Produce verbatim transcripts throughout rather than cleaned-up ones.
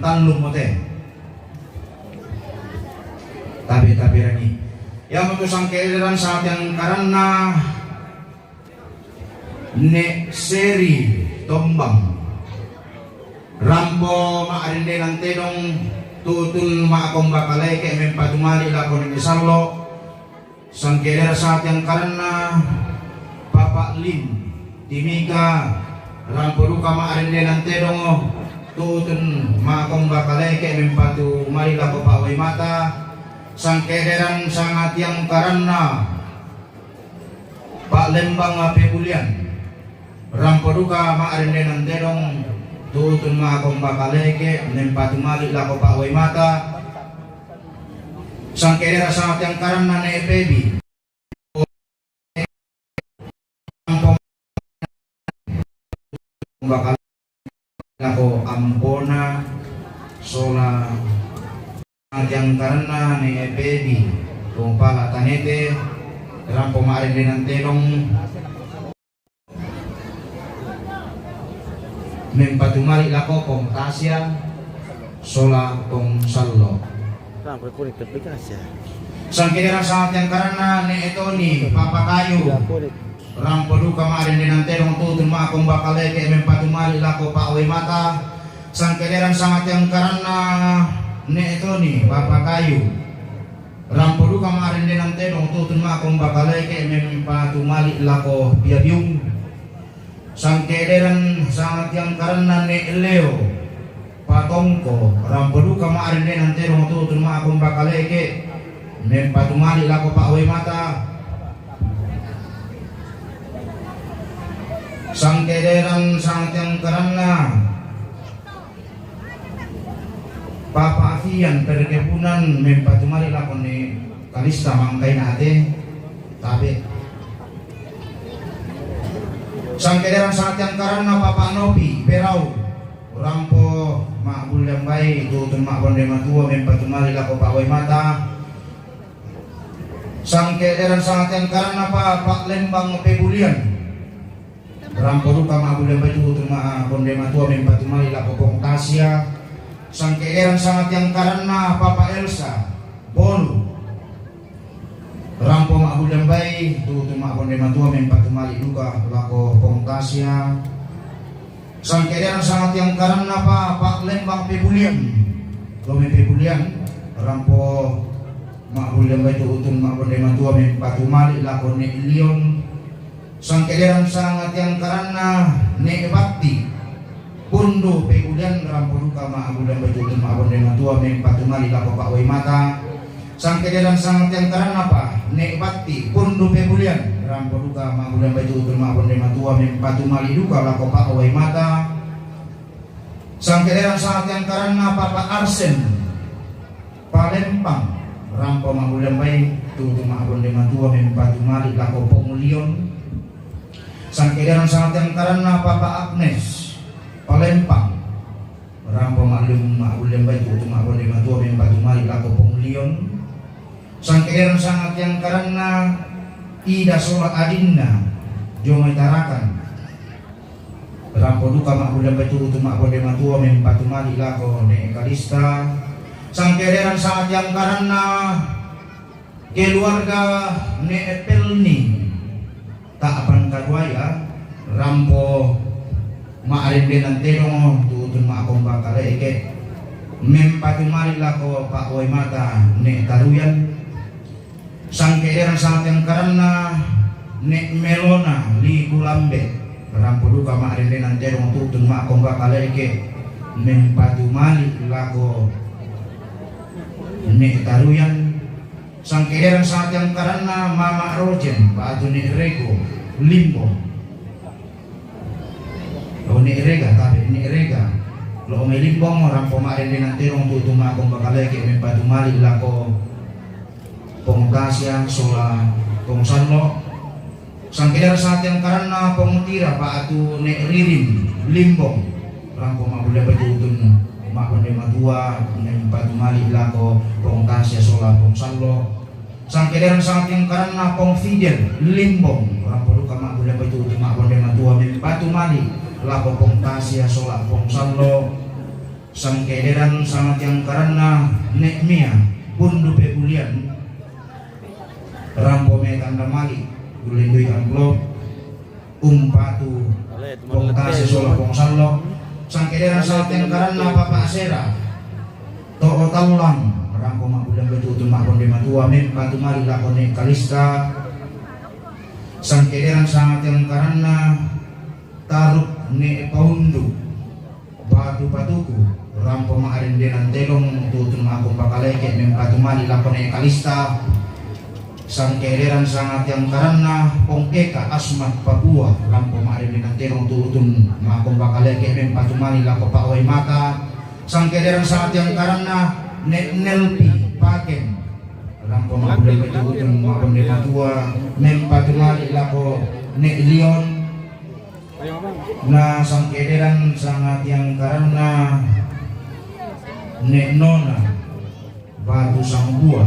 Tallu mote. Tabe-tabe rani. Iamotu sangkederan sangatiangkaranna Ne' Seri Tombang. Rampo ma'rendenan tedong tutun ma'komba kaleke' mempatumali lako Ne' Sallo. Sangkederan sangatiangkaranna Papa Lin Timika, rampo duka ma'rendenan tedongo tutun ma'komba kaleke' mempatumali lako Pak Wai Mata. Sangkederan sangatiangkaranna Pak Lembang Pebulian, rampo duka ma'rendenan tedong tutun ma'komba kaleke' mempatumali lako Pak Wai Mata. Sangkederan sangatiangkaranna Ne' Pebi, rampo ma'komba kaleke' lako Ampona sola sangatiangkaranna Ne' Pebi, Pong Pala Tanete, rampo ma'rendenan tedong mempatumali lako Pong Tasya sola Pong Sallo. Sangkederan sangatiangkaranna Ne' Toni Papakayu, rampo duka ma'rendenan tedong tutun ma'komba kaleke' mempatumali lako Pak Wai Mata. Sangkederan sangatiangkaranna Ne' Toni Papakayu, rampo duka ma'rendenan tedong tutun ma'komba kaleke' mempatumali lako Piabiung. Sangkederan sangatiangkaranna Ne' Leo Patongko, rampo duka ma'rendenan tedong tutun ma'komba kaleke' mempatumali lako Pak Wai Mata. Sangkederan sangatiangkaranna Papa Afian Perkebunan mempatumali lako Ne' Kalista Mangkaina Ate, tabe. Sangkederan sangatiangkaranna Papa Nopi Perau, rampo ma'bulle mbai tutun ma'bonde matua mempatumali lako Pak Wai Mata. Sangkederan sangatiangkaranna Pak Lembang Pebulian, rampo duka ma'bulle mbai tutun ma'bonde matua mempatumali lako Pong Tasya. Sangkederan sangatiangkaranna Papa Elsa Bolu, rampo ma'bulle mbai tutun ma'bonde matua mempatumali duka lako Pong Tasya. Sangkederan sangatiangkaranna Pak Lembang Pebulian, Lome Pebulian, rampo ma'bulle mbai tutun ma'bonde matua mempatumali lako Ne' Lion. Sangkederan sangatiangkaranna Ne' Batti, Pundu Pebulian, rampo duka ma'bulle mbai tutun ma'bonde matua mempatumali lako Pak Wai Mata. Sangkederan sangatiangkaranna Pak Ne' Batti, Pundu Pebulian, rampo duka ma'bulle mbai tutun ma'bonde matua mempatumali duka lako Pak Wai Mata. Sangkederan sangatiangkaranna Papa Arsen Palembang, rampo ma'bulle mbai tutun ma'bonde matua mempatumali lako Pong Lion. Sangkederan sangatiangkaranna Papa Agnes Palembang, rampo ma'lum ma'bulle mbai tutun ma'bonde matua mempatumali lako Pong Lion. Sangkederan sangatiangkaranna Ida sola adinna, jomai Tarakan, rampo duka ma'bulle mbai tutun ma'bonde matua mempatumali lako Ne' Kalista. Sangkederan sangatiangkaranna keluarga Ne' Pelni Ta'pan Kaduaia, rampo ma'rendenan tedong tutun ma'komba kaleke' mempatumali lako Pak Wai Mata Ne' Taruyan. Sangkederan sangatiangkaranna Ne' Melona Liku Lambe, rampo duka ma'rendenan tedong tutun ma'komba kaleke' mempatumali lako Ne' Taruyan. Sangkederan sangatiangkaranna Mama Rojen ba'tu Ne' Rego Limbong. Oh, Ne' Rega, tabe, Ne' Rega. Lo' mai Limbong, rampo ma'rendenan tedong tutun ma'komba kaleke' mempatumali lako Pong Tasya sola Pong Sallo. Sangkederan sangatiangkaranna Pong Tira ba'tu Ne' Ririn Limbong, rampo ma'bulle mbai tutun ma'bonde matua mempatumali lako Pong Tasya sola Pong Sallo. Sangkederan sangatiangkaranna Pong Fidel Limbong, rampo duka ma'bulle mbai tutun ma'bonde matua mempatumali lako Pong Tasya sola Pong Sallo. Sangkederan sangatiangkaranna Nekmia Pundu Pebulian, rampo me tanda mali, ulendui amplop, umpatu pongtase sola pongsallo. Sangkederan sangatiangkaranna Papa Asera, to'o tallang, rampo ma'bulian betu utu ma'bonde matua, mempatu mali lako Nek Kalista. Sangkederan sangatiangkaranna Taruk Nek Paundu, batu patuku, rampo ma'arendenan telong, tutun ma'akompa kaleke, mempatu mali lako Nek Kalista. Sangkederan sangatiangkaranna Pong Eka Asmat Papua, rampo ma'arendenan telong, tutun ma'akompa kaleke, mempatu mali lako Pak Waimata. Sangkederan sangatiangkaranna Nek Nelpi Paken, rampo ma'akompa kaleke, tutun ma'akompa matua, mempatu mali lako Nek Lion. Na sangkederan sangatiangkaranna Nek Nona, batu sangkua.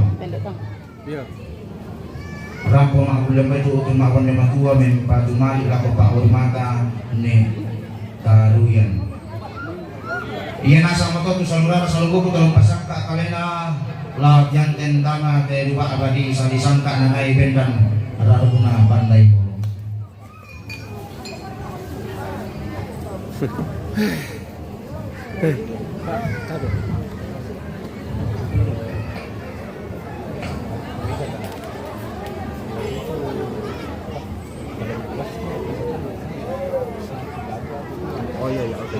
Rampo ma'bulian betu utu ma'bonde matua, mempatu mali lako Pak Waimata Nek Taruyan. Ia nasang matotu salurara salungguku tolong pasakka kalena lao tianten tama te dua abadi salisangka nanai bendan raruna pandai bolong. Oh iya, iya, oke.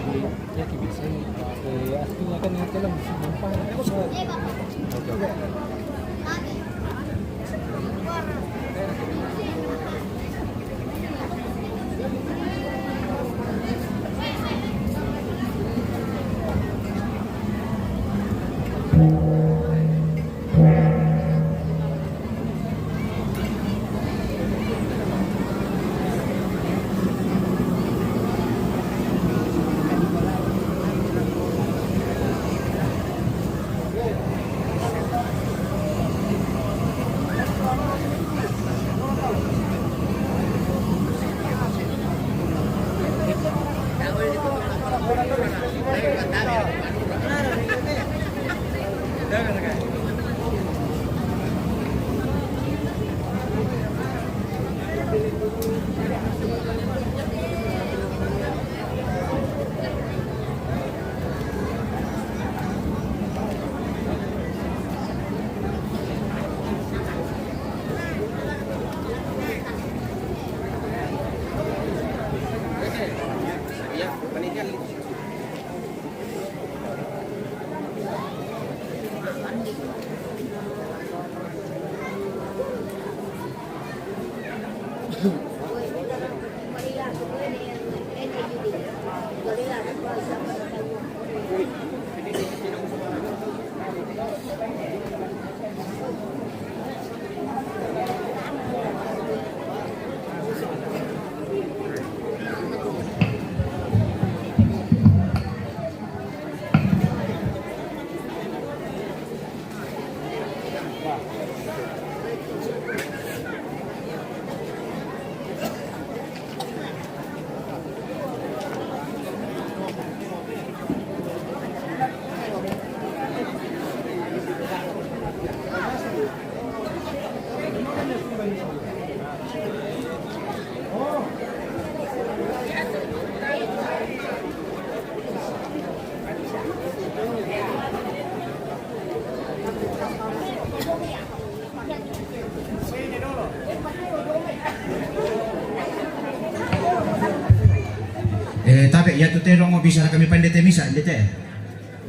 Eh, tabe, iatu te dongo bisa kami pandete misa, ndete.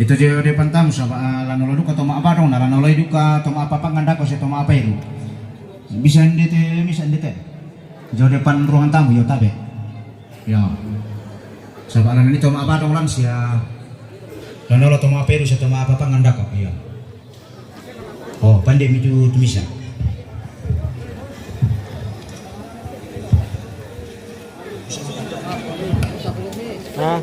Itu je de pantamu saba, ah, lano lo duka to ma'badong, na lano loi duka to ma'papangandako se to ma'apairu. Bisa ndete misa, ndete. Jo depan ruangan tamu, yo tabe. Yo. Saba lano ni to ma'badong lan sia. Lano lo to ma'apairu se to ma'papangandako, yo. Oh, pande mi tu, tu misa. Ha?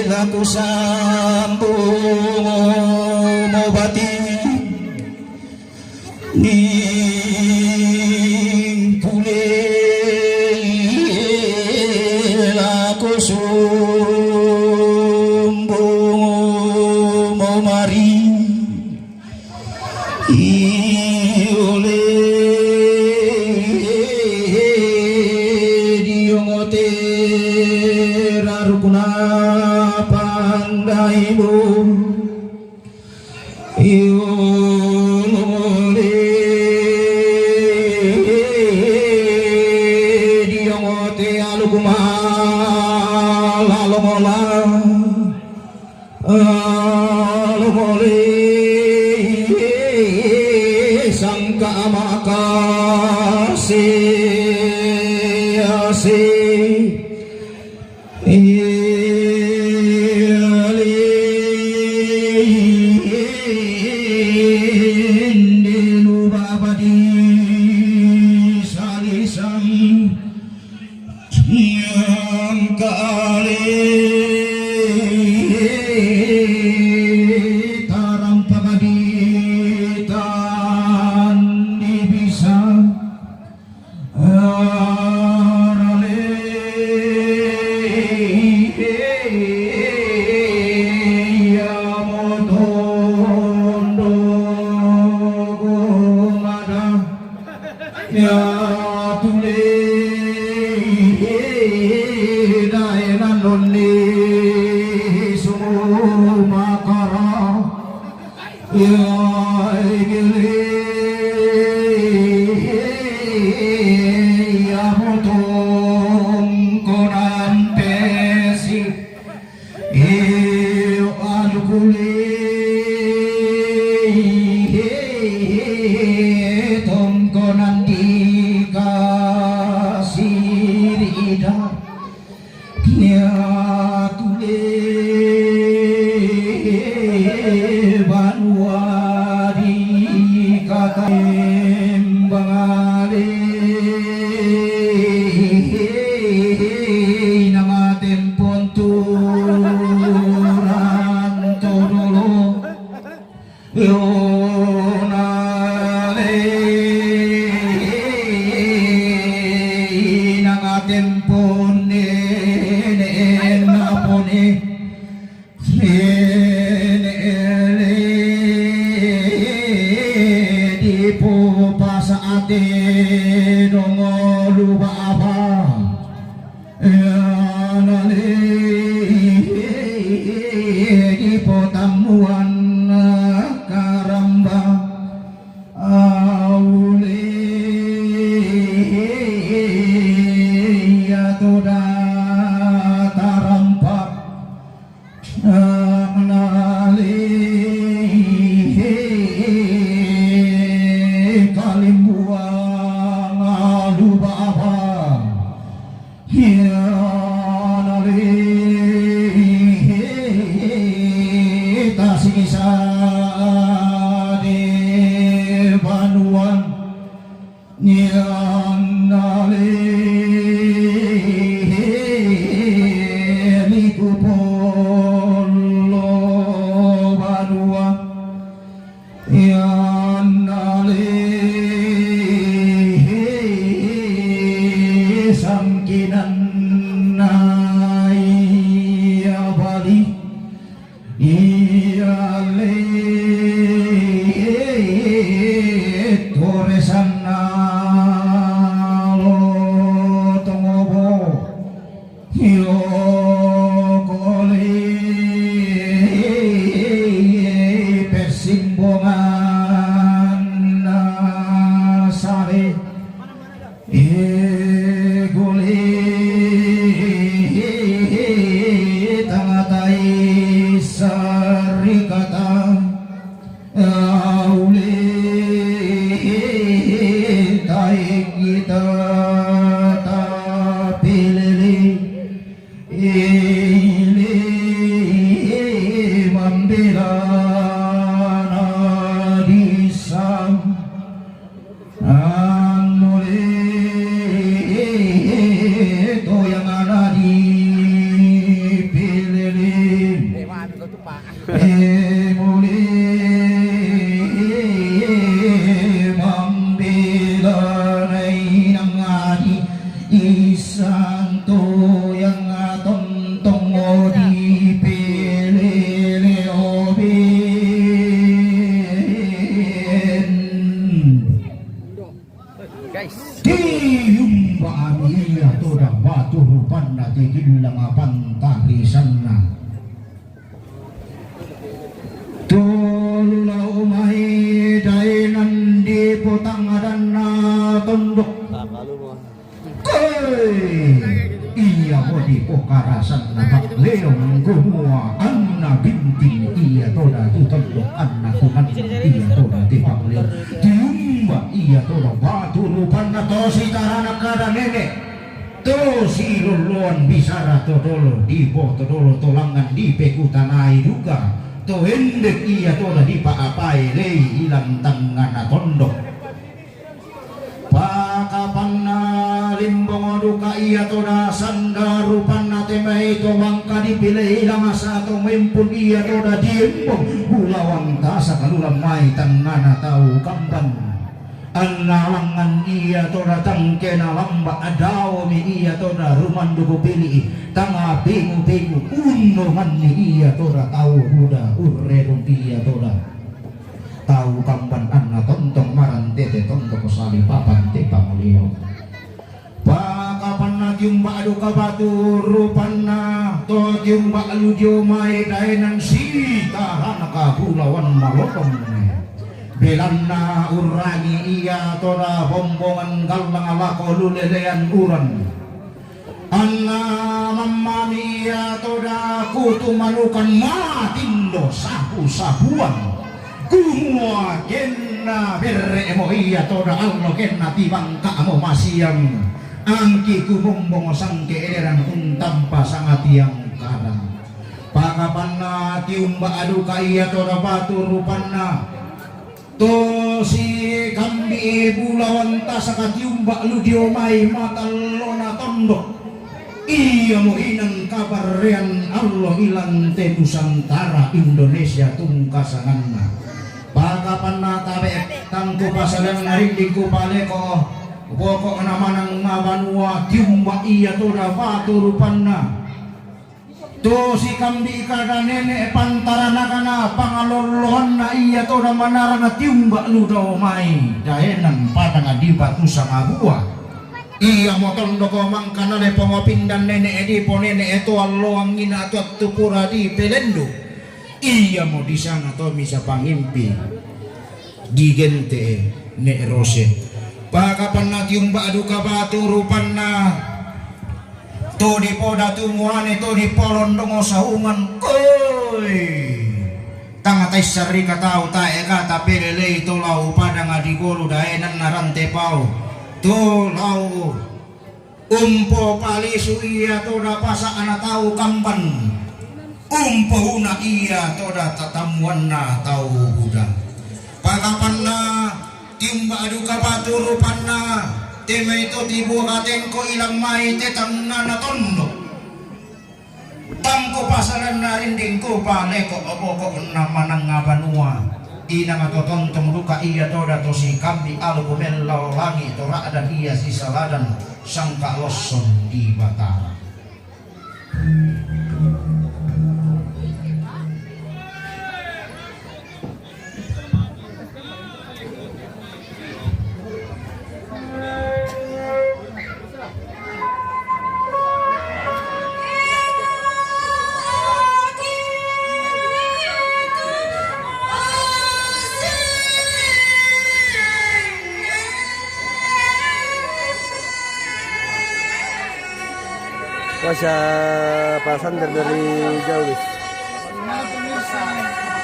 Laku sambung mobati ning pule, laku sambung momari. Iole diongote rarukuna pandaimu. Iole diongote alukuma lalongola. Alumole sangka makase ase. Iale inde lu babadi salisang. Yang kali tarang pagaditan di bisa arale ya motondo gumada. Ya tule dae nanoni sumakara. Ya igili ya motong konan pesi. Iyo alukule tongkonan dikasiri ida. Niatule banua dikatembangale. Nama tempon turang todolo. Yonale inanga tempone ne napone. Ene ele dipo pasaate dongolu baba. Di potamuan karamba aule ya toda tarampa. Nale kalimbuang alu baba. Ya nale tasisa de banuan. Nian nale likupolo. Iya le tore sanna lo tongobo. Yo kole persimbongan sare. Iguli tangatai sarikata auli taingita tapilili ili mambila nadisang. Anu le to yang ada di pilili. Emuli mambila nai nang adi isanto yang tontong di pilili obin. Guys. Tiumba ami iya toda batu rupanna titillang pantarisanna. Tolu lao mai daenan di potang adanna tondok. Koi iya mo di pokarasanna pakleong gumua anna binting iya toda tu tondok anna kuman iya toda ti pakleong. Tiumba iya toda batu rupanna to sitarana kada nene. To siloloan bisara to dolo di bo to dolo tolangan di pekutanai duka to endek iya toda di paapai lei ilang tangngana tondok. Pakapanna limbong duka iya toda sanda rupanna temai to mangka dipilei lama sato mempun iya toda diembong bulawang tasa kalulang mai tangngana tau kamban. Anna langan iya toda tangkena lamba daomi iya toda rumanduku pilii tanga pingu-pingu unnonganni iya toda tau buda urrerung iya toda. Tau kamban anna tontong marantete tontong sali papan te pamulio. Pakapanna tiumba duka batu rupanna to tiumba ludio mai daenan sitarana kabulawan malotong. Belanna urrangi iya toda bombongan gallang lako lulelean uran. Anna mammami iya toda kutu manukan matindo sapu-sapuan. Kumua kenna berre'mo iya toda allo kenna tibangka'mo masiang. Angki kumombong sangke ederan untampa sangatiang kadang. Pakapanna tiumba duka iya toda batu rupanna. To sikambi'i bulawan tasaka tiumba ludio mai matallona tondok. Iyamo inang kabarrean allo ilang te Nusantara Indonesia tungkasanganna. Pakapanna tabe tangku pasalenna rinding kupaleko pokokna manang mabanua tiumba iya toda batu rupanna. To sikambi kada nene pantaranakana pangalolloanna iya toda manarana tiumba ludao mai daenan padanga di batu sangabua. Iyamo tondoko mangkana le pongopindan nene dipo nene to alloangina to attupura di pelendu. Iyamo disana to misa pangimpi. Digente ne rose. Pakapanna tiumba duka batu rupanna. To dipoda tumuane to dipolondongo saungan koi. Tanga taissarika tau tae kata pelelei to lau padanga di golu daenan narante pau. To lau umpo palisu iya toda pasa'na tau kamban. Umpo una iya toda tatammuanna tau buda. Pakapanna tiumba duka batu rupanna, temai to tibua katengko ilang mai te tangngana tondok. Tangko pasalanna rindingku paleko oboko na mananga banua. Inang to tontong duka iya toda to sikambi alu kumellau langi to ra'dan iya sisaladan sangka lossong di Batara. Bisa pasang dari, dari jauh, guys.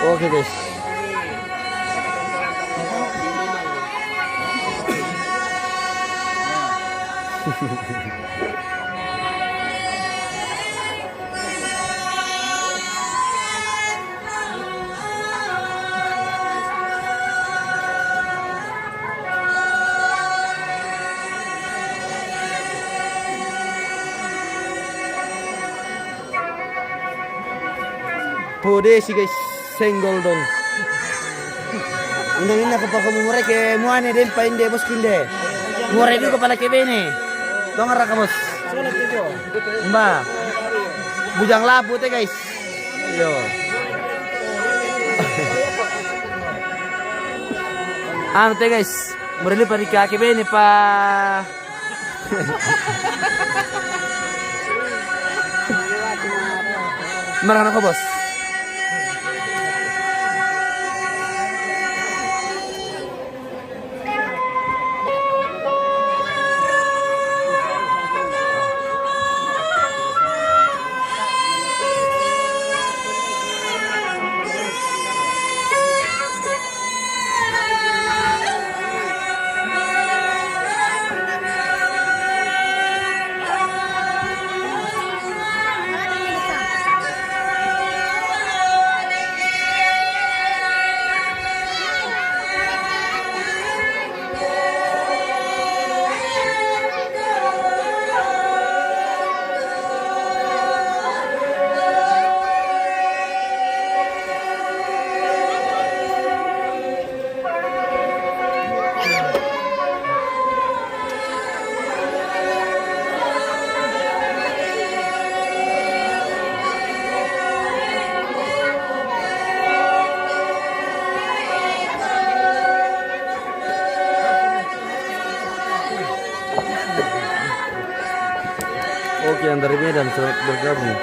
Oke, guys. Pode si guys, senggol dong. Ina, ina ko pako mumure ke muane dempa inde bosku inde. Mure duka pala ke bene. Dong raka bos. Mba. Bujang lapu te guys. Yo. Anu te guys, mure lipa di kaki bene pa. Marah ko bos. Oke, yang dari Medan selamat bergabung.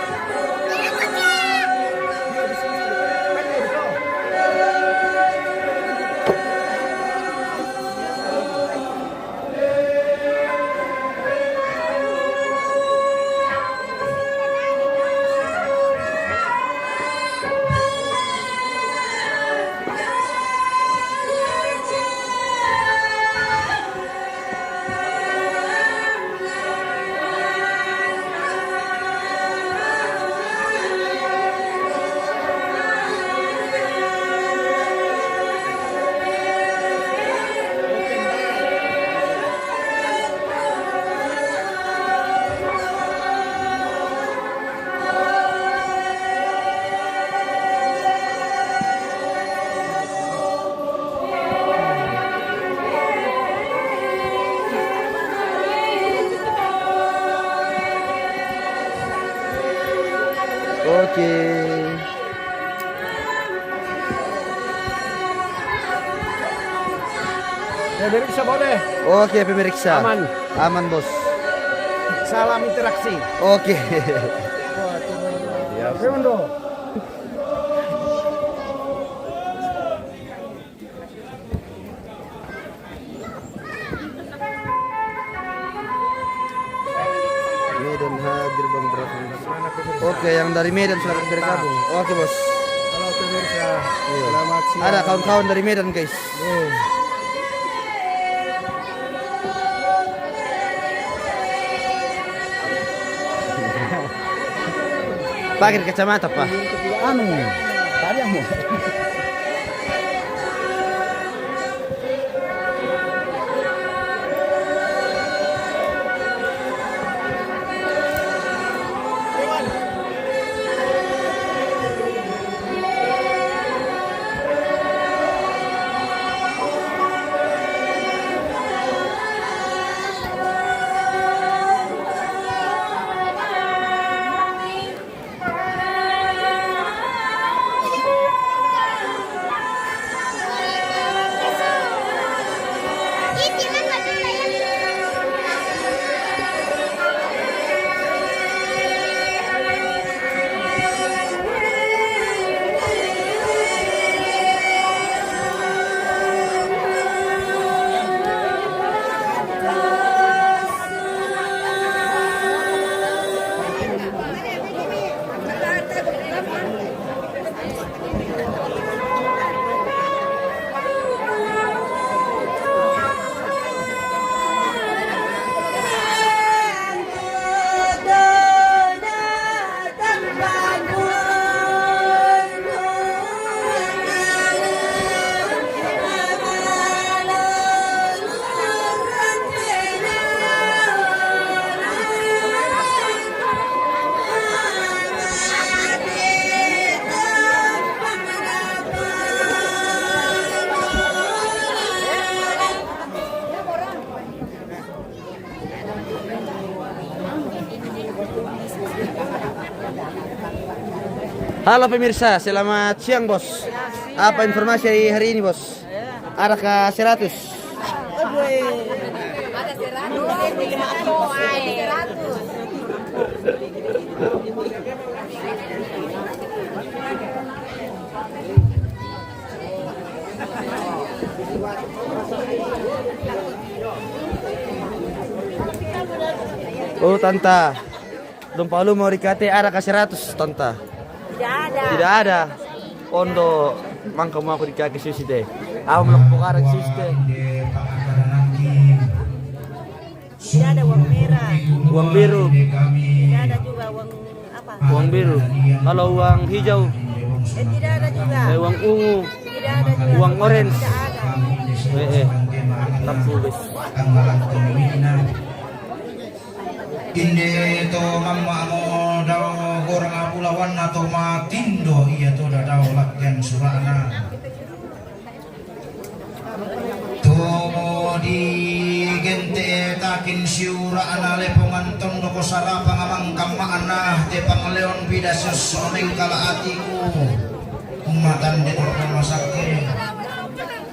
Oke. Pemeriksa boleh? Oke, pemeriksa. Aman. Aman, Bos. Salam interaksi. Oke. Rewondo. Medan hadir, Bang Draft. Oke, yang dari Medan selamat bergabung. Oke, Bos. Halo, pemirsa. Iya. Selamat siang. Ada kawan-kawan dari Medan, guys. Iya. Pakai kacamata, Pak. Anu, tadi yang mau. Halo pemirsa, selamat siang, Bos. Apa informasi hari ini, Bos? Ada kah seratus? Oh, Tanta. Dong palu mau dikate ada kah seratus, Tanta? Tidak ada. Tidak ada. Ondo, mangko mau aku dikake susi te. Aku mau pokara susi te. Tidak ada uang merah. Uang biru. Tidak ada juga uang apa? Uang biru. Kalau uang hijau? Eh, tidak ada juga. Eh, uang ungu. Tidak ada juga. Uang orange. Tidak ada. Eh, eh. Tapu, guys. Inde to mamma mo dao gorang apulawanna to matindo, iya to dadao lakkean sura'na. To digente' takin siura'na lepongan tondoko sarapang amang kamma'na te pangleon bida sessoneng kala atiku. Matande to rumah sakit.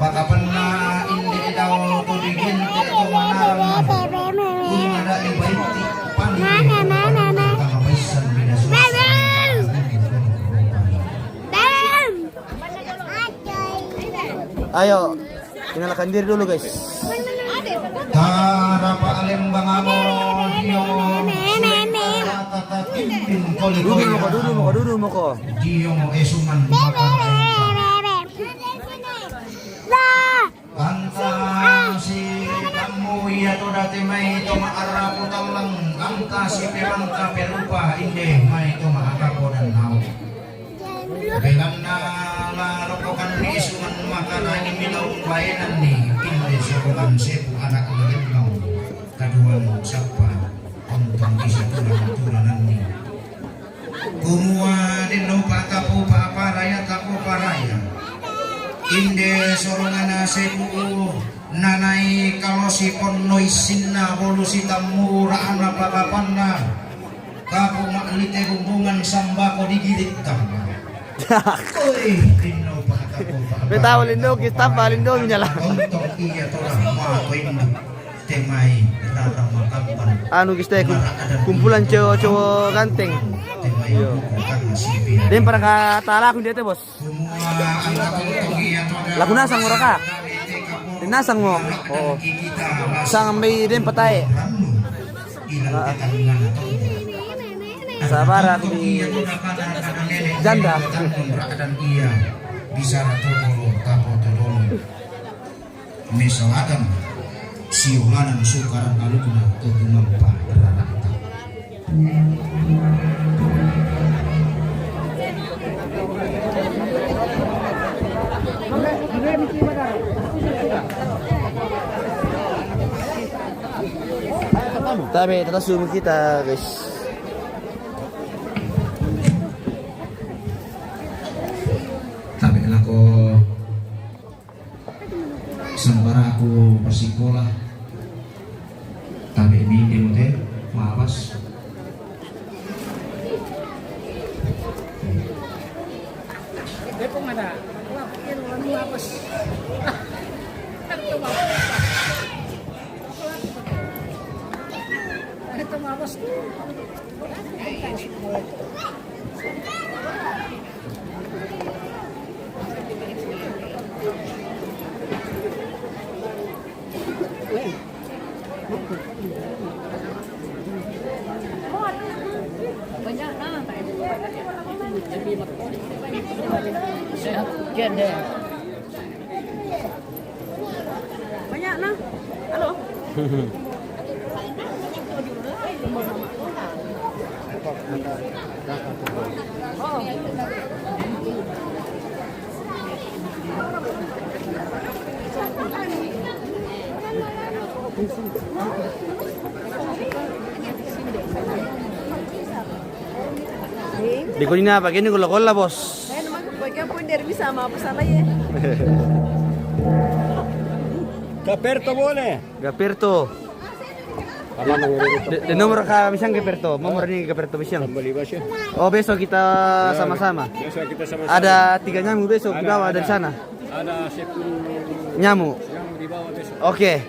Pakapenna inde dao to digente' to manarang. Kunnada ibaitti pande tama paissan bida sessoneng. Ayo, kenalkan diri dulu, guys. Tarapa alembang amo dio. Tata timpin koli. Duduk moko, duduk moko, duduk moko. Dio mo esuman. Anta si tammu iya to date mai to ma'arapu tallang, anta si pemanta perupa inde mai to ma'akapo dannau. Belanna la rokokan ni isungan makarangi milau baenanni pinde sokongan sepu anak lelembang kaduan sappa kontong isi tulang-tulananni. Kumua denno patapo paparaya tapo paraya. Inde sorongana sepu nanai kalosi ponno issinna bolu sitammu ra'na pakapanna. Kapu ma'lite bumbungan sambako digirittang. Oi, linno patapo. Betawa linno, kistapa linno, nyala. Kontong iya to rahma ko indu. Temai rara makampan. Anu, kiste, kum-, kumpulan cowok-cowok ganteng. Iyo. Den pada kata lagu dia te, Bos. Lagu nasang mo raka. Den nasang mo. Oh. Sampai den patai. Sabar aku di janda. Bisa ratu tapo tolong. Mesalakan siulanan sukaran alukna to tumampa rara'ta. Tabe, tata sumu kita, guys. Tabe lako. Sembaraku pasikola. Tabe minde mute, mawas. Depong ada. Wah, iya, lu mawas. Itu mawas. Itu mawas. Banyak nah. Halo. Di kunina apa gini gula-gula, Bos. Eh, nama bagian pun dari bisa sama apa salah ya. Gaperto boleh. Gaperto. De, de nomor ka bisiang ke Perto, nomor ini ke Perto bisiang. Oh, besok kita sama-sama. Besok kita sama-sama. Ada tiga nyamuk besok dibawa dari sana. Ada sepuluh nyamuk. Nyamuk dibawa besok. Oke.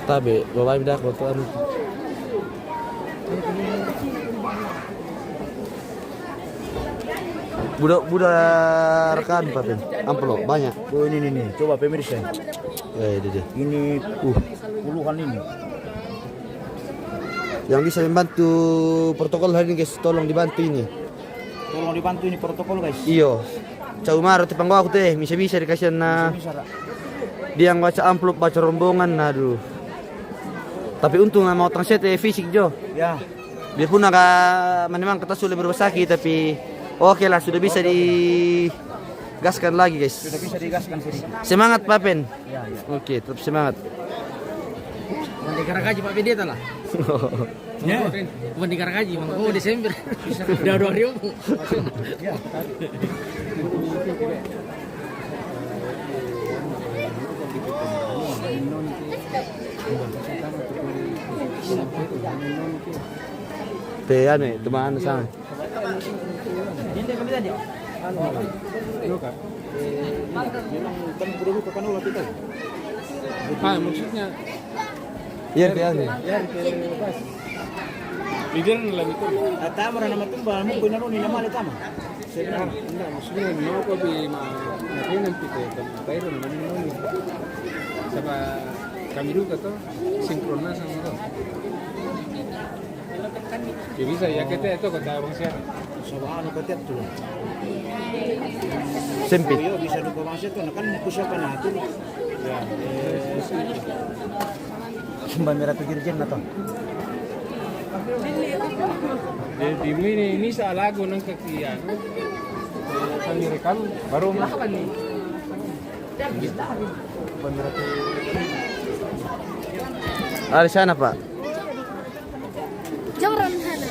Tabe, babai mi dako tu anu. Budak, budak rekan, Pak Pin. Amplop banyak. Oh, ini, ini, ini. Coba pemirsa. Eh, ini dia. Ini, uh, puluhan ini. Yang bisa membantu protokol hari ini, guys, tolong dibantu ini. Tolong dibantu ini protokol, guys. Iyo. Cau maro te panggo aku te, bisa-bisa dikasihan na. Bisa-bisa, Ra. Dia yang baca amplop, baca rombongan, aduh. Tapi untung mau tang sete fisik jo. Ya. Biarpun agak memang kata sulit berubah sakit, tapi oke lah, sudah bisa digaskan lagi, guys. Sudah bisa digaskan sedikit. Semangat, Pak Pen. Ya, ya. Oke, tetap semangat. Bukan digaragaji, Pak Pendeta lah. Ya. Bukan digaragaji, Bang. Oh, Desember. Udah dua ribu. Ya. Te anu, teman sana. Ah, maksudnya. Iya, te anu. Leader ni lagi tu. Tama na matumba, mo ko na ni na male tama. Enggak, maksudnya mau ko bi ma, na kena kita, kita itu na ni. Sama kami juga tu, sinkronis sama tu. Ya bisa, ya, kita itu kota Abang Siara. Sama anu kota tu. Sempit. Yo, bisa dua Abang Siara tu, kan aku siapa na tu. Ya. Sumba mera tu dirjen na to. Di, di mini, ini sa lagu nang kakian. Eh, kami rekam, baru mah. Sumba mera tu. Dari sana, Pak. Jong ron hana.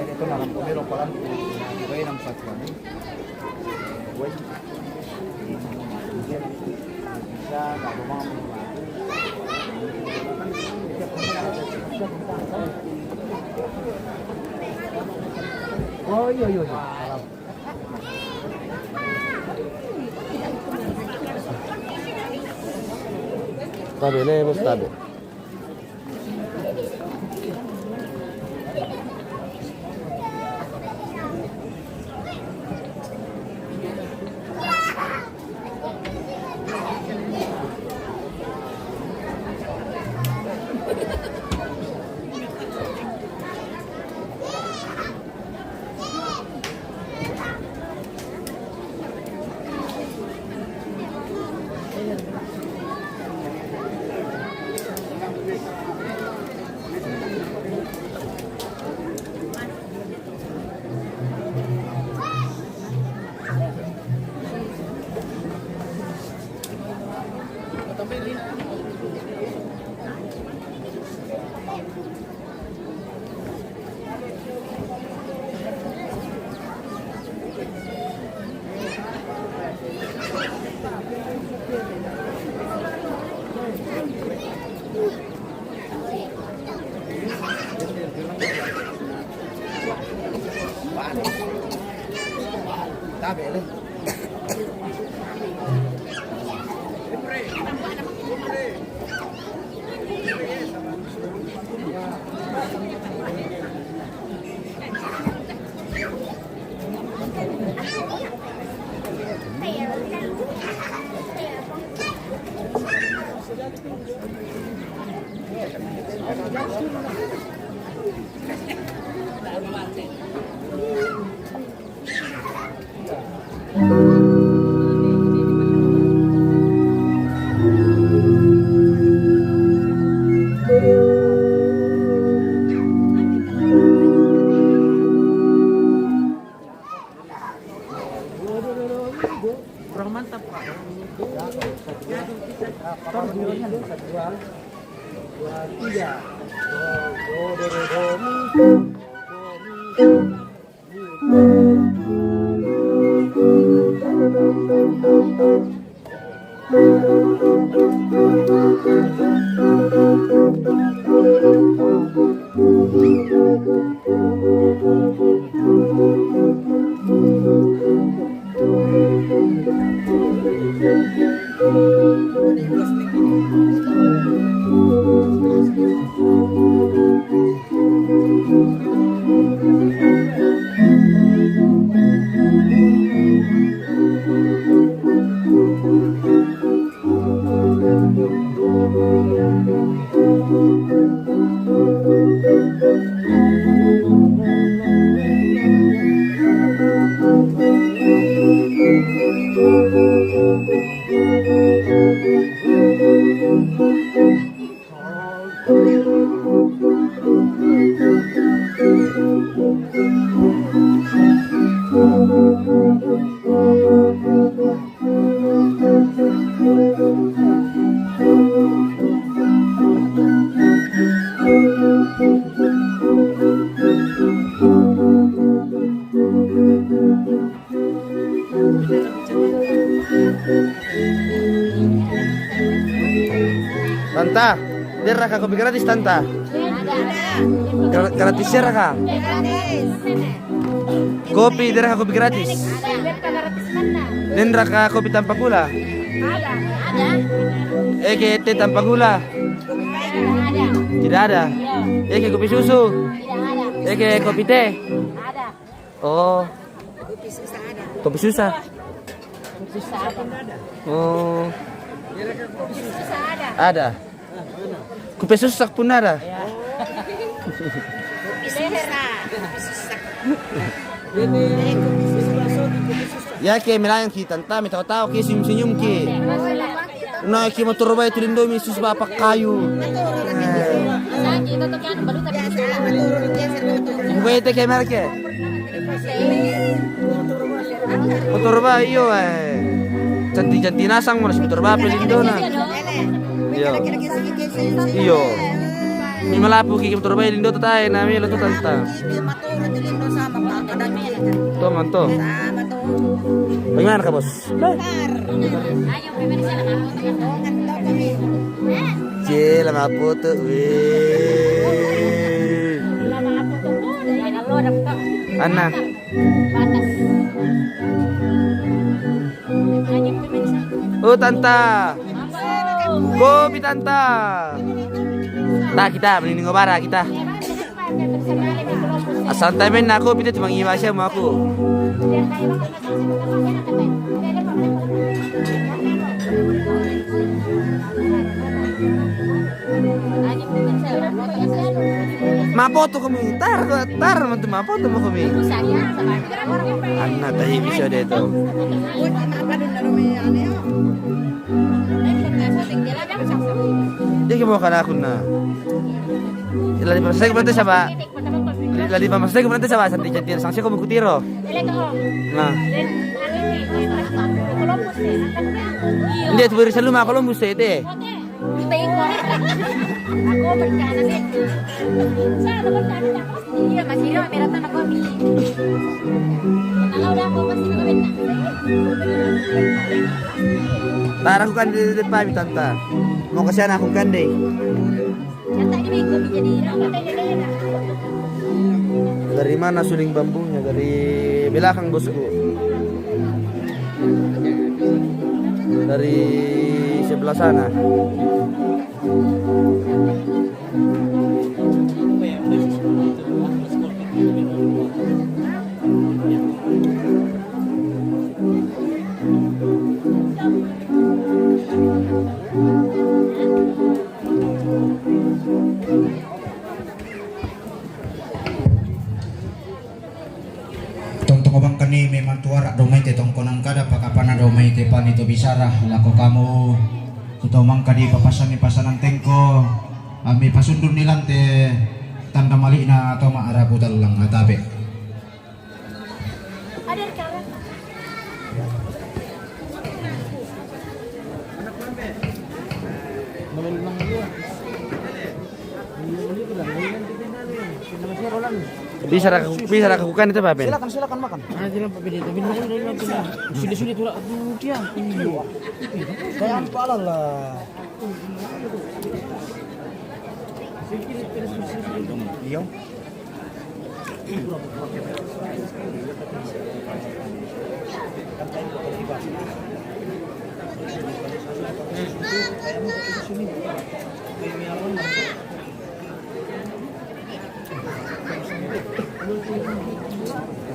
Ito na lang po, meron pa lang po. Iba yung ang sakwan. Oy, oy, oy. Tabe, lemos tabe. Tanta, dera ka kopi gratis, Tanta? Gra-, gratis dera ka? Kopi dera ka kopi gratis? Dera ka kopi tanpa gula? Eke teh tanpa gula? Tidak ada. Eke kopi susu? Eke kopi teh? Oh. Kopi susah ada. Kopi susah? Susah ada. Oh. Kopi susah ada. Ada. Kopi susah pun ada. Ya. Kopi susah. Kopi susah. Ya, ke melayang kita, Tanta, mi tahu-tahu ke senyum-senyum ke. Na, ki motor bae tu lindo mi sus bapak kayu. Eh. Buka ite ke merke. Motor bae iyo, eh. Cantik-cantik nasang mana si motor bae pe lindo na. Iyo. Iyo. Mi malapu ki motor bae lindo tatai na mi lo tu, Tanta. Toman to. Bagaimana kah, Bos? Cie, lama foto. Weh. Ana. Oh, Tanta. Kopi, Tanta. Nah, kita mending ngobara kita. Asal tamen aku, pita cuma ngiwa siya mo aku. Mapoto kami, tar, tar man tu mapoto mo kami. Ana tahi bisa deh tu. Dia ke bawa kana aku na. Lali pa masay ko pala saba. Lali pa masay ko pala saba, santi janti sang siya ko mukutiro. Na. Hindi, tu beri saluma Columbus, eh, te. Ako, berkana, eh. Iya, masih ada, merah tanah kami. Kalau udah aku pasti nggak benar. Tara ko kan di depan, Tanta. Mau ke sana ko kan deh. Dari mana suling bambunya? Dari belakang, bosku. Dari sebelah sana. Tontong obang kani memang tuara domai te tongkonan kada pakapana domai te pani to bisara lako kamu. Tutomang kadi papasani pasanan tengko. Ami pasundun nilan te tanda malina atau ma araku talang atabe. Bisa ra, bisa ra kakukan itu, Pak Ben? Silakan, silakan makan. Ah, silakan, Pak Ben. Tapi makan dulu, makan dulu. Sudah, sudah, tulah. Aduh, dia. Iya. Saya ambil lah. Iya.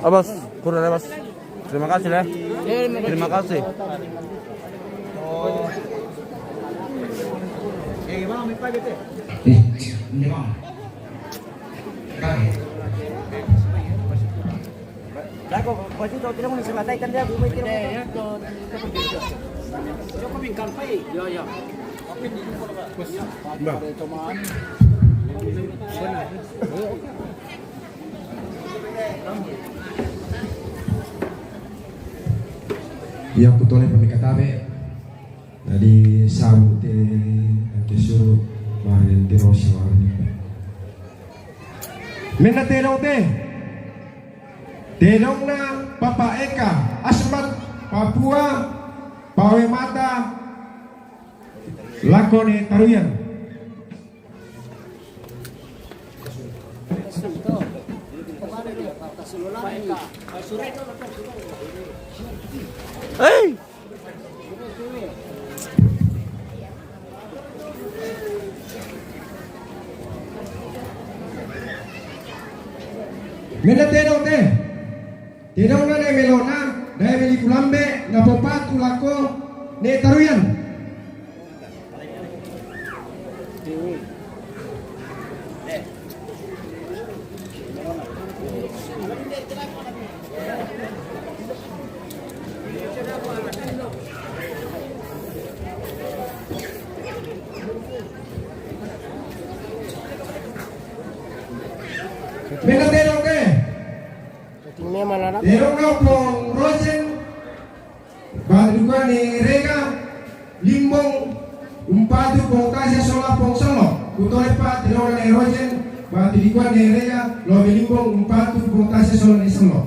Abas, kurang, Abas. Terima kasih, ya. Terima kasih. Iya, kutole pamikatabe. Jadi, sabu te, te suru, mari te rosi, mari. Mena tedong te. Tedongna Papa Eka, Asmat, Papua, Pawe Mata, lako ne Taruyan. Hei! Mena tedong te. Tedongna ne Melona, dae meli kulambe, na popatu lako ne Taruyan. Mena tedong te. Tedong na Pong Rosen, bati dikua ne Rega, Limbong, umpatu Pong Tasya sola Pong Selo. Kutole pa tedong na ne Rosen, bati dikua ne Rega, lobi Limbong, umpatu Pong Tasya sola ne Selo.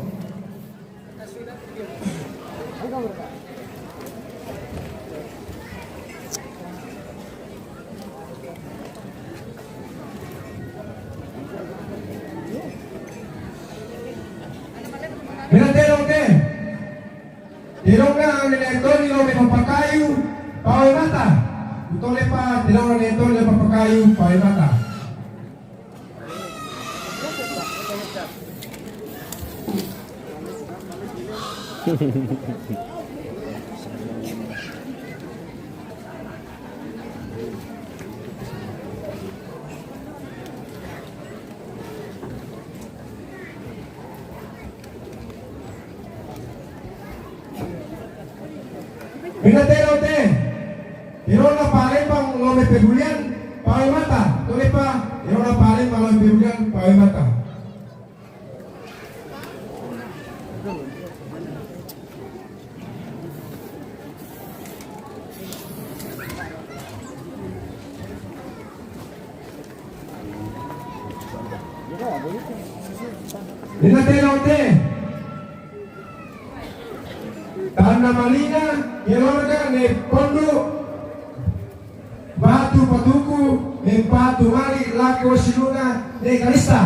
Mena tedong te. Tedongna ne Toni lobi Papakayu, Pawe Mata. Kutole pa tedongna ne Toni lobi Papakayu, Pawe Mata. Mena tedong te. Tedongna Palembang lobi Pebulian, Pawe Mata. Tole pa, tedongna Palembang lobi Pebulian, Pawe Mata. Mena tedong te. Tana Malina, keluarga ne Pondu, batu patuku, ne patu mali, lako siluna, ne Kalista.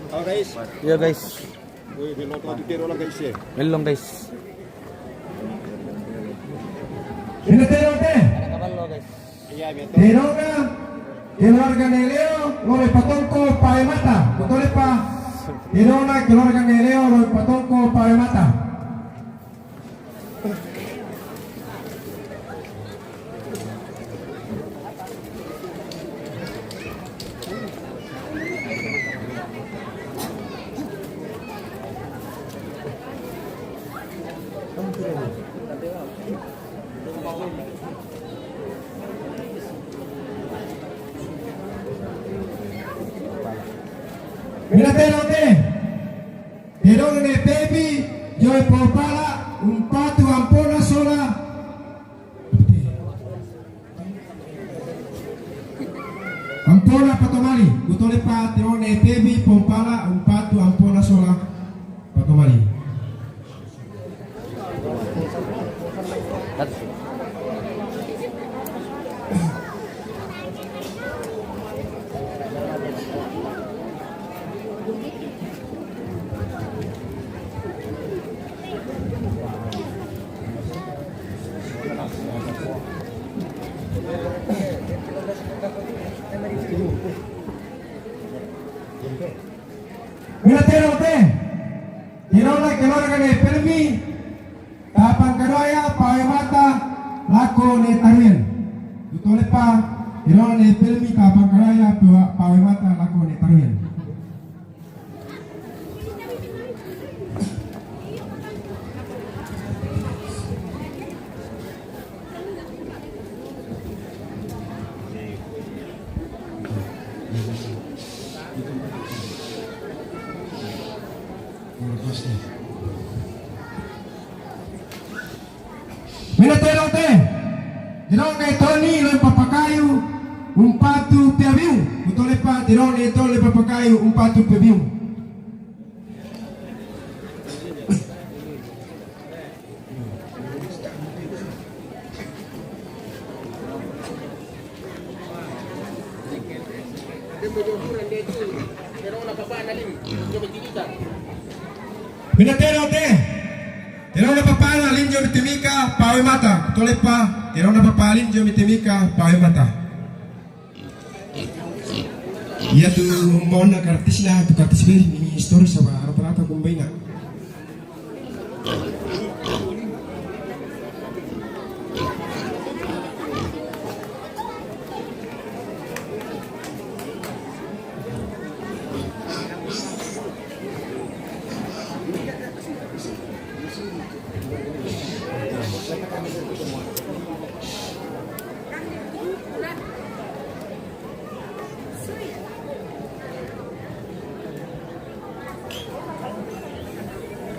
Halo, guys. Iya, guys. Wih, belum tahu titir orang, guys, ya. Belum, guys. Ini tedong te. Ada kabar lo, guys. Tedongna keluarga ne Leo, lobi Patongko, Pawe Mata. Kutole pa. Tedongna keluarga ne Leo, lobi Patongko, Pawe Mata. Mina tero te. Tero ne pepi, yo e popala, umpatu ampona sola. Ampona patomali, kutole pa tero ne pepi, popala, umpatu ampona sola. Patomali. Mina tero te. Tero na kelora kane permi. Tapang kadaya pawe mata lako ne taruyan. Tutole pa. Tero ne permi tapang kadaya pawe mata lako ne taruyan. Mina tero te. Tero ne toni lo papakayu umpatu pebiu. Utole pa tero ne toni lo papakayu umpatu pebiu. Mina tero te. Tero na papa na lim jo mitemika pawe mata. Tole pa. Tero na papa lim jo mitemika pawe mata. Iya tu mona kartis na tu kartis beri ni story saba rata-rata kumbaina.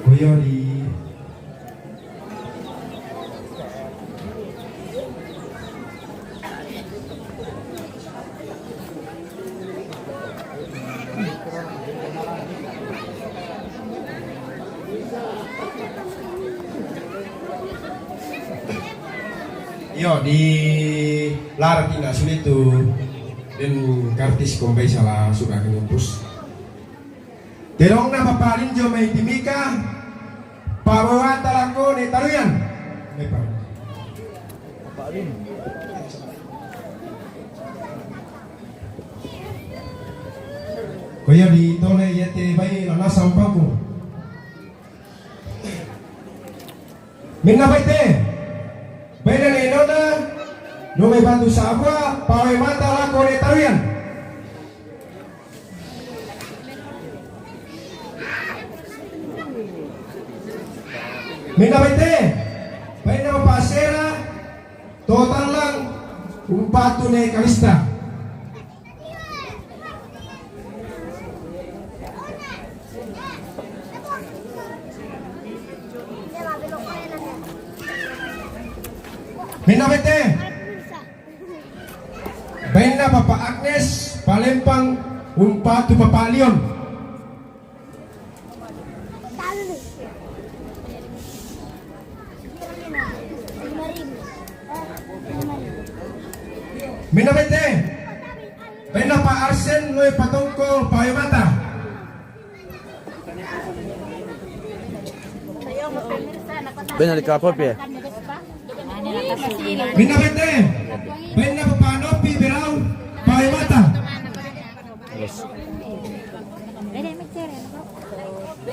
Koyori. Iyo, di lara tina sulitu den kartis kombai sala suka kanyumpus. Terong na papalin jo mai timika, pabawata lako ne taruyan. Lepa. Koyo di tole iya te bai lana sampaku. Minna bai te. Bai na ne nona, no mai bantu sabua, pawe mata lako ne taruyan. Minna bai te. Bai na pasera, total lang, umpatu ne kalista. Minna bai te. Baina Papa Agnes, palempang, umpatu Papa Leon. Minna bai te. Baina Pa Arsen, loe patongko, pawe mata. Baina di kapal pia. Minna bai te. Baina Papa Nopi berau, pawe mata.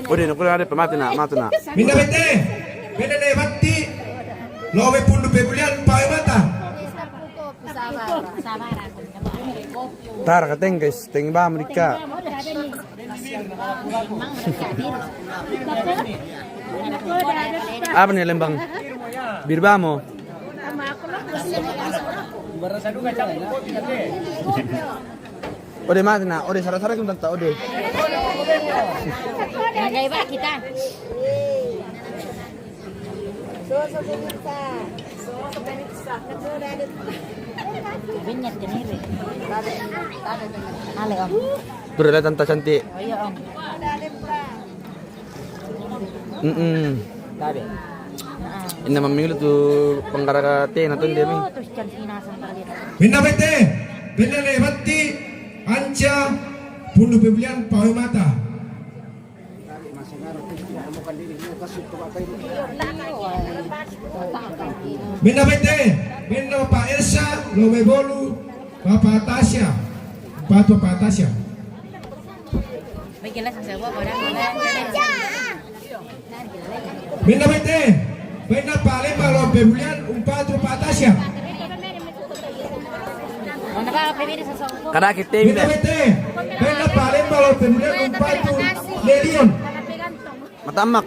Ode, no kura ade pamate na, mate na. Minna bai te. Baina ne batti. Lobe pundu pebulian, pawe mata. Tara kateng guys, teng ba mereka. Apa nih lembang? Birbamo. Ode mate na, ode sara-sara kim tanta, ode. Nagaiba kita. Vinyet keniri. Ale, Om. Berada tante cantik. Oh iya, Om. Mm-mm. Ina mamilu tu panggaraka tena tu dia mi. Minna bete, bete le batti, anca, pundu pebelian pawe mata. Minna bete, minna Pak Elsa, lo mebolu, Bapak Tasya, Bapak Tasya. Minna bete, minna Pak Lemba lo pebelian umpatu Pak Tasya. Kada kita. Minna bete, minna Pak Lemba lo pebelian umpatu Lelion. Matamak.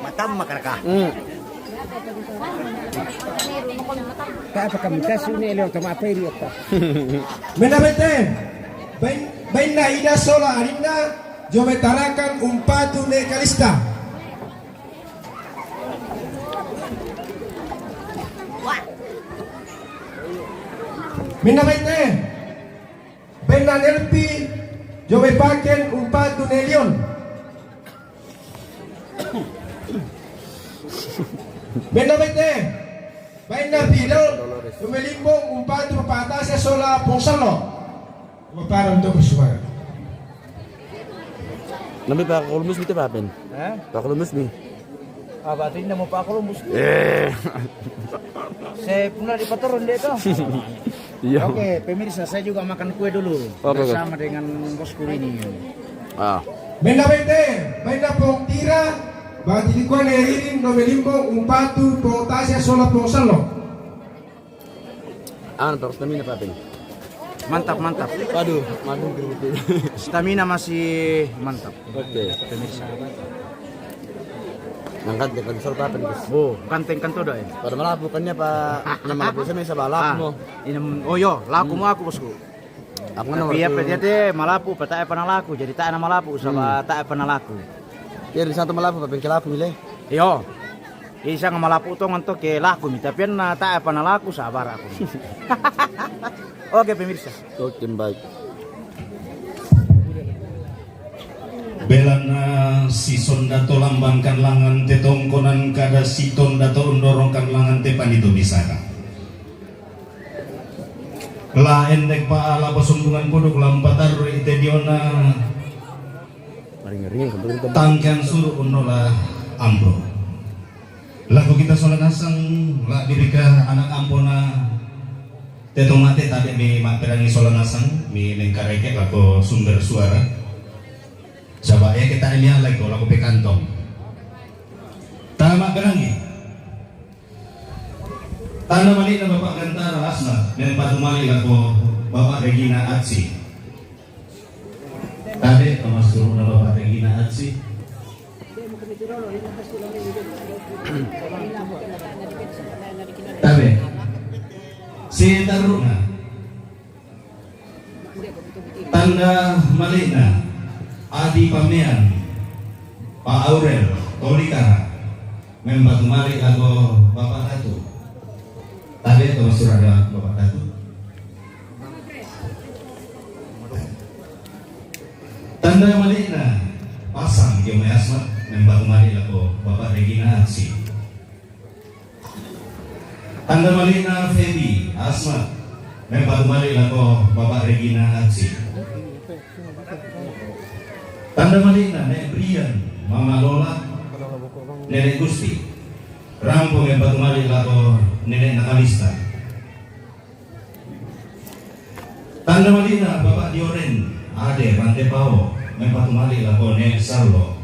Matamak raka. Hmm. Ka apa kami kasih ni leo tama apa ini apa? Minna bete, minna ida sola arinna, jo metarakan umpatu ne Kalista. Minna bete, minna Nelpi, jo mepaken umpatu Nelion. Minna bete, minna Fidel, jo melimbong umpatu Pak Tasya sola Pong Sallo. Maparan to ko suara. Nami Pak Columbus mi te papen. Eh? Pak Columbus mi. Apa tu ini mau Pak Columbus? Eh. Saya pula di Patoron dia tu. Iya. Oke, pemirsa, saya juga makan kue dulu. Oke, oke. Bersama dengan bosku ini. Ah. Minna bete, minna Pong Tira, bati di kue ne ririn no melimbong umpatu Pong Tasya sola Pong Sallo. An, terus stamina, Papi. Mantap, mantap. Waduh, mantap betul. Stamina masih mantap. Oke. Pemirsa. Nangkat dia kan soal Papi, Gus. Oh, ganteng kan tuh, Doi. Pada malapu kan ya, Pak. Nama malapu saya bisa balap. Ah, mau. Ini, oh yo, laku mau aku, bosku. Aku kan. Tapi nomor ya, satu. Dia teh malapu, Pak, tak pernah laku, jadi tak nama malapu, sama tak pernah laku. Ya, di satu malapu, Pak, bengkel aku, Mile. Yo. Isa nga malapu tong anto ke laku mi, tapi na ta apa na laku sabar aku. Oke, pemirsa. Oke, baik. Belana si sonda to lambangkan langan te tongkonan kada si tonda to undorongkan langan te panito bisara. La endek pa ala pasuntungan puduk lampa tarru ite diona. Ring-ring, sampai kita. Tangkian suru unnola ambo. Lagu kita sola nasang, la dirika anak ampona. Teto mate tadi mi maperangi sola nasang, mi mengkareke lako sumber suara. Coba ya kita ini lagi lako pekantong. Tama perangi. Tanda mali'na Bapak Gantara Asma, mempatu mali' lako Bapak Regina Aksi. Tade, pamasuru'na Bapak Regina Aksi. Tabe. Sitarru'na. Tanda mali'na, Adi Pamean, Pak Aurel, Tolikara, mempatu mali' lako Bapak Datu. Tabe to surat Bapak Datu. Tanda mali'na, Pasang Jomai Asmat, mempatu mali' lako Bapak Regina Aksi. Tanda mali'na Feby Asmat, mempatu mali' lako Bapak Regina Aksi. Tanda mali'na Nek Brian, Mama Lola, Nenek Gusti. Rampo mempatu mali' lako Nenek Nakalista. Tanda mali'na Bapak Dioren, Ade Rantepao, mempatu mali' lako Nek Sallo.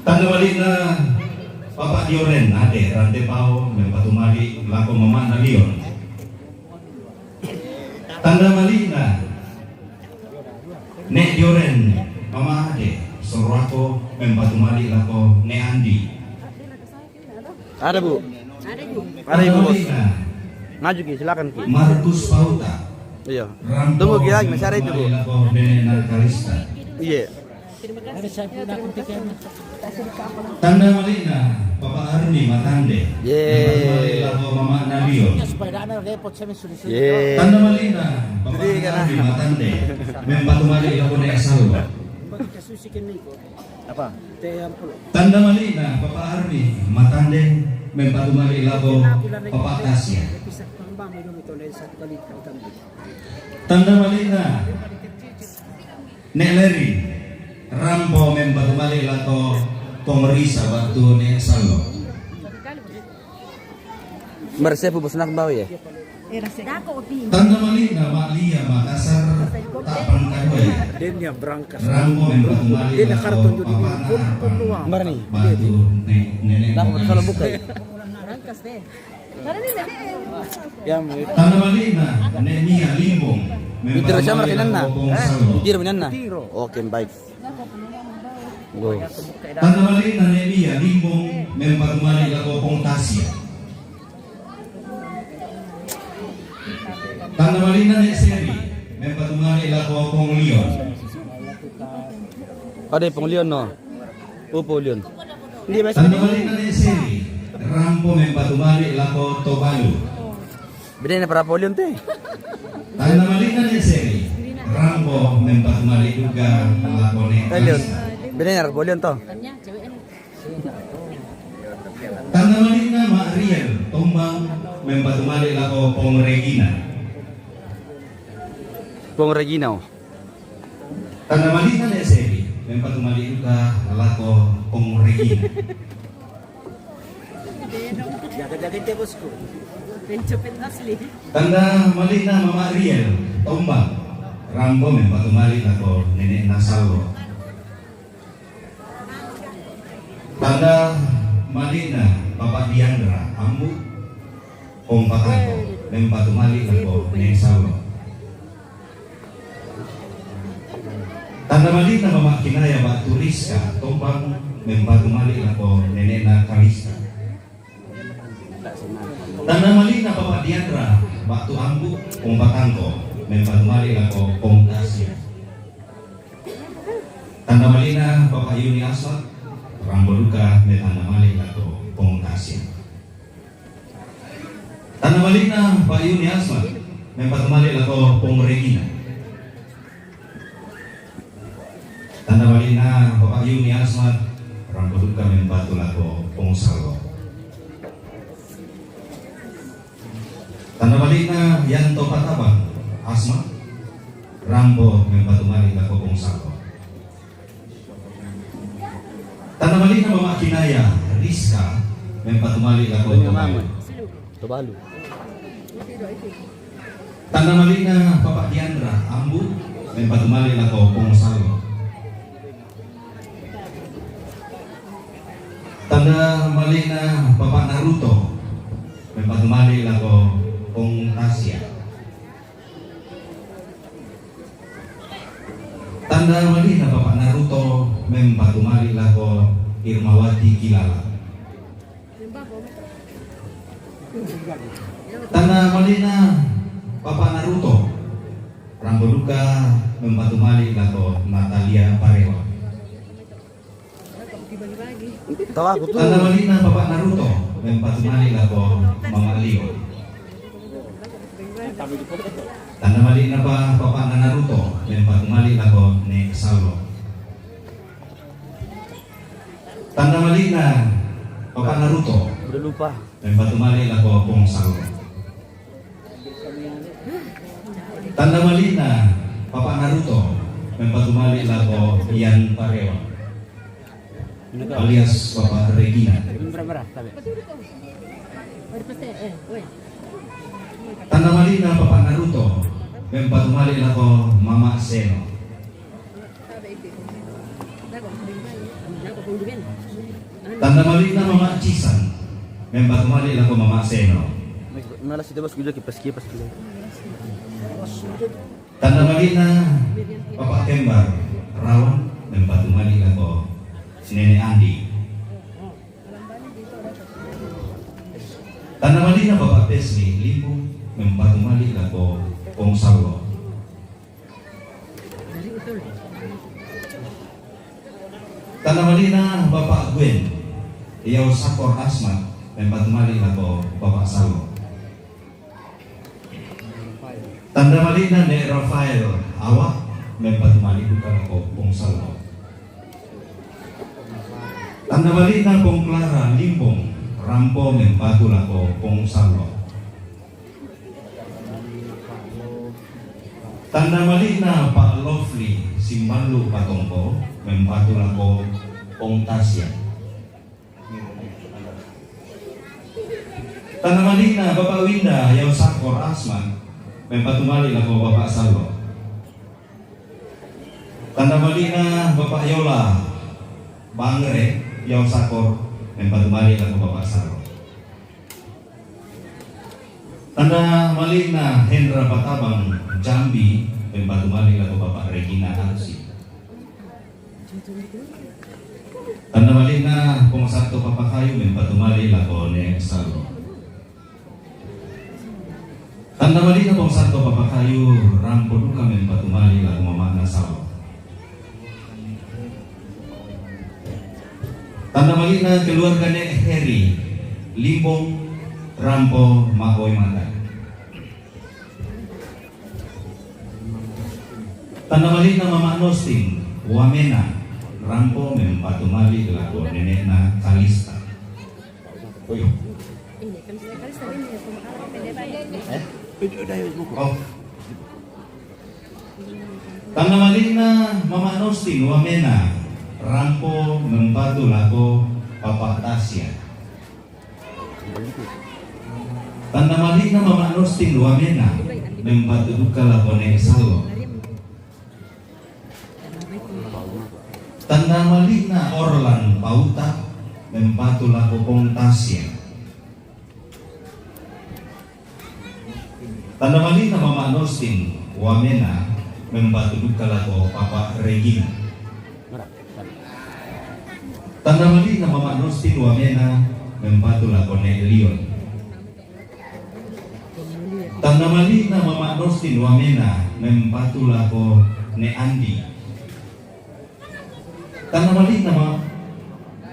Tanda mali'na Bapak Dioren, Ade Rantepao, mempatu mali' lako Mama'na Lion. Tanda mali'na Nek Dioren, Mama Ade, Sorwako, mempatu mali' lako Nek Andi. Ada, Bu. Ada, Ibu, bos. Maju, Ki, silakan, Ki. Markus Pauta. Iya. Tunggu, Ki, lagi, masih ada itu, Bu. Lako Nenek Nakalista. Iya. Tanda mali'na, Papa Arni Matande. Ye. Mama Nabio. Ye. Tanda mali'na, Papa Arni Matande. Mempatu mali' lako Nek Sallo. Apa? Tanda mali'na, Papa Arni Matande. Mempatu mali' lako Papa Tasya. Tanda mali'na, Nek Leri, rampo mempatu mali' lako Pong Risa batu Nek Sallo. Marsepu bos nak bau ya? Tanda mali'na Mak Lia Makassar, tak pangkadua ya. Dia ni berangkas. Rampo mempatu mali' lako Papa Nek Sallo. Marni. Batu Nek, Nenek. Nah, kalau buka ya. Tanda mali'na, Nek Mia Limbong. Itiro siya, Martinanna. Itiro minanna. Okay, baik. Go. Tanda mali'na, Nek Mia Limbong, mempatu mali' lako Pong Tasya. Tanda mali'na, Nek Seri, mempatu mali' lako Pong Lion. Ada Pong Lion, no? Upo Lion. Tanda mali'na Nek Seri, rampo mempatu mali' lako Tobalu. Beda na para po Lion te. Tanda mali'na Nek Seri, rampo mempatu mali' duka lako Nek Lion. Beda na para po Lion to. Tanda mali'na Mak Riel, Tombang, mempatu mali' lako Pong Regina. Pong Regina, oh. Tanda mali'na Nek Seri, mempatu mali' duka lako Pong Regina. Jaga-jaga te bosku. Pencopet asli. Tanda mali'na Mama Riel, Tombang, rampo mempatu mali' lako Nenek Sallo. Tanda mali'na Papa Diandra, Ambu, Pong Patangko, mempatu mali' lako Nek Sallo. Tanda mali'na Mama Kinaya Batu Rizka, Tombang, mempatu mali' lako Nenekna Kalista. Tanda mali'na Papa Diandra Batu Ambu, Pong Patangko, mempatu mali' lako Pong Tasya. Tanda mali'na Papa Yuni Asmat, rampo duka metanda mali' lako Pong Tasya. Tanda mali'na Papa Yuni Asmat, mempatu mali' lako Pong Regina. Tanda mali'na Papa Yuni Asmat, rampo duka mempatu lako Pong Sallo. Tanda mali'na Yanto Patabang, Asmat, rampo mempatu mali' lako Pong Sallo. Tanda mali'na Mama Kinaya, Rizka, mempatu mali' lako Tobalu. Tobalu. Tanda mali'na Papa Diandra, Ambu, mempatu mali' lako Pong Sallo. Tanda mali'na Papa Naruto, mempatu mali' lako Pong Tasya. Tanda mali'na Papa Naruto, mempatu mali' lako Irmawati Kilala. Tanda mali'na Papa Naruto, rampo duka mempatu mali' lako Natalia Parewa. Tahu aku tuh. Tanda mali'na Papa Naruto, mempatu mali' lako Mama Lio. Tanda mali'na pa Papa Naruto, mempatu mali' lako Nek Sallo. Tanda mali'na Papa Naruto. Udah lupa. Mempatu mali' lako Pong Sallo. Tanda mali'na Papa Naruto, mempatu mali' lako Ian Parewa, alias Papa Regina. Tanda mali'na Papa Naruto, mempatu mali' lako Mama Seno. Tanda mali'na Mama Cisan, mempatu mali' lako Mama Seno. Malas itu bos, gue kipas-kipas dulu. Tanda mali'na Papa Kembar Rawan, mempatu mali' lako Nenek Andi. Tanda mali'na Papa Tesli Limbu, mempatu mali' lako Pong Sallo. Tanda mali'na Bapak Gwen, Yau Sakor Asmat, mempatu mali' lako Bapak Salo. Tanda mali'na Ne' Rafael Awak, mempatu mali' duka lako Pong Salo. Tanda mali'na Pong Clara Limbong, Rampo, mempatu lako Pong Salo. Tanda mali'na Pak Lovely Simbalu Patongko, mempatu lako Pong Tasya. Tanda mali'na Bapak Winda Yau Sakor Asmat, mempatu mali' lako Bapak Salo. Tanda mali'na Bapak Yola Bangre Yau Sakor, mempatu mali' lako Bapak Salo. Tanda mali'na Hendra Patabang Jambi, mempatu mali' lako Bapak Regina Arsi. Tanda mali'na Pong Sato Papakayu, mempatu mali' lako Ne' Salo. Tanda mali'na Pong Sato Papakayu, Rampo duka, mempatu mali' lako mama'na Salo. Tanda mali'na keluarga Ne' Heri Limbong, Rampo, Ma'oe Mata. Tanda mali'na Mama' Nostin Wamena, Rampo, mempatu mali' lako nene'na Kalista. Oi. Eh? Oh. Tanda mali'na Mama' Nostin Wamena, Rampo, mempatu lako Papa' Tasya. Tanda mali'na Mama' Nostin Wamena, mempatu duka lako Ne' Salo. Tanda mali'na Orlan Pauta, mempatu lako Pong Tasya. Tanda mali'na Mama' Nostin Wamena, mempatu duka lako Papa' Regina. Tanda mali'na Mama' Nostin Wamena, mempatu lako Ne' Lion. Tanda mali'na Mama' Nostin Wamena, mempatu lako Ne' Andi. Tanda mali'na ma-,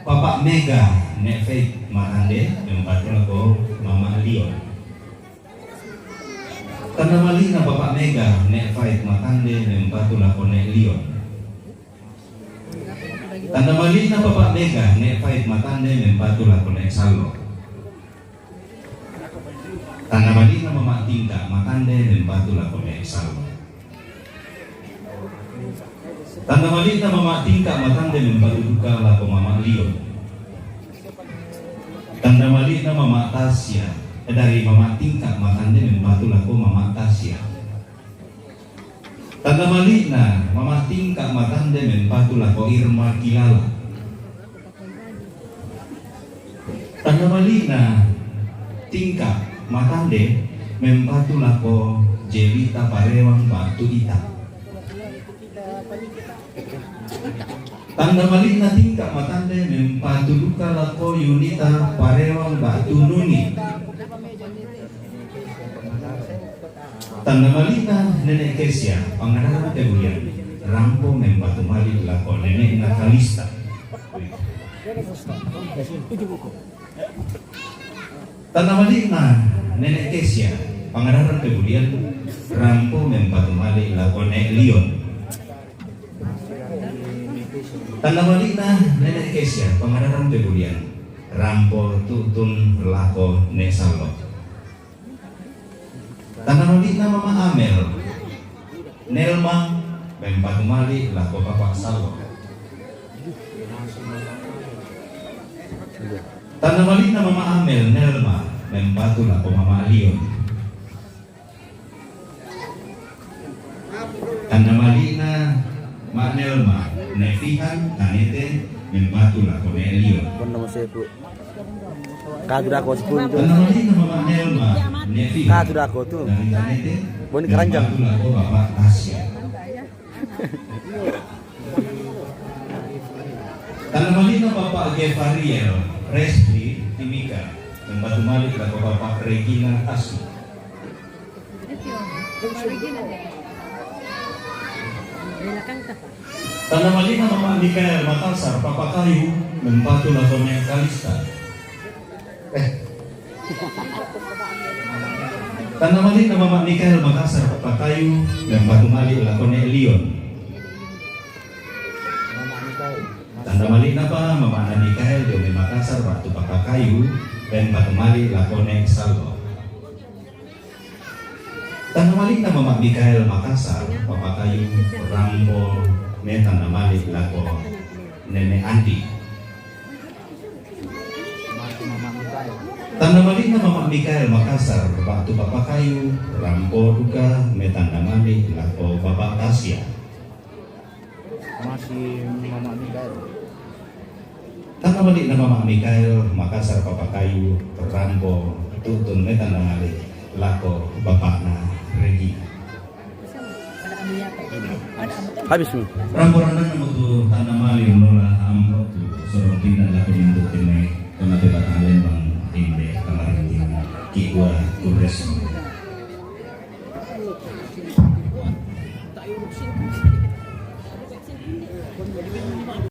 Papa' Mega Ne' Faith Matande, mempatu lako Mama' Lion. Tanda mali'na Papa' Mega Ne' Faith Matande, mempatu lako Ne' Lion. Tanda mali'na Papa' Mega Ne' Faith Matande, mempatu lako Ne' Salo. Tanda mali'na Mama' Tingka Matande, mempatu lako Ne' Salo. Tanda mali'na Mama' Tingka Matande, mempatu duka lako Mama' Lion. Tanda mali'na Mama' Tasya, eh, dari Mama' Tingka Matande, mempatu lako Mama' Tasya. Tanda mali'na Mama' Tingka Matande, mempatu lako Irma Kilala. Tanda mali'na Tingka Matande, mempatu lako Jelita Parewang Batu Ita. Tanda mali'na Tingka Matande, mempatu duka lako Yunita Parewang Batu Nuni. Tanda mali'na Nene' Kesia, Pangadaran Tebulian, Rampo, mempatu mali' lako nene'na Kalista. Tanda mali'na Nene' Kesia, Pangadaran Tebulian, Rampo, mempatu mali' lako Ne' Lion. Tanda mali'na Nene' Kesia, Pangadaran Tebulian, Rampo, tu'tun lako Ne' Salo. Tanda mali'na Mama' Amel, Nelma, mempatu mali' lako Papa' Salo. Tanda mali'na Mama' Amel, Nelma, mempatu lako Mama' Lion. Tanda mali'na Ma' Nelma, Ne' Fihan Tanete, mempatu lako Ne' Lion. Katu dako si Puntu. Tanda mali'na Mama' Nelma, Ne' Fihan. Katu dako tu. Dari Tanete, boni keranjang. Mempatu lako Papa' Tasya. Tanda mali'na Papa' Gefariel, Restri Timika, mempatu mali' lako Papa' Regina Asma. Tanda mali'na Mama Mikael Makassar, Papa Kayu, mempatu lakone Kalista. Eh. Tanda mali'na Mama Mikael Makassar, Papa Kayu, mempatu mali' lakone Leon. Tanda mali'na pa Mama Mikael dio me Makassar ba'tu Papa Kayu, mempatu mali' lakone Salvo. Tanda mali'na Mama Mikael Makassar, Papa Kayu, Rampo, me tanda mali' lako Nene Andi. Tanda mali'na Mama Mikael Makassar, ba'tu Papa Kayu, Rampo duka, me tanda mali' lako Bapa Tasya. Masih Mama Mikael. Tanda mali'na Mama Mikael Makassar, Papa Kayu, Rampo, tu'tun me tanda mali' lako bapa'na Regi. Habis mi. Rampo randang namu tu tanda mali' nola ambo tu sorong pinda lako mintu' tene kona te batang lembang inde kamarinting ki'wa kurres.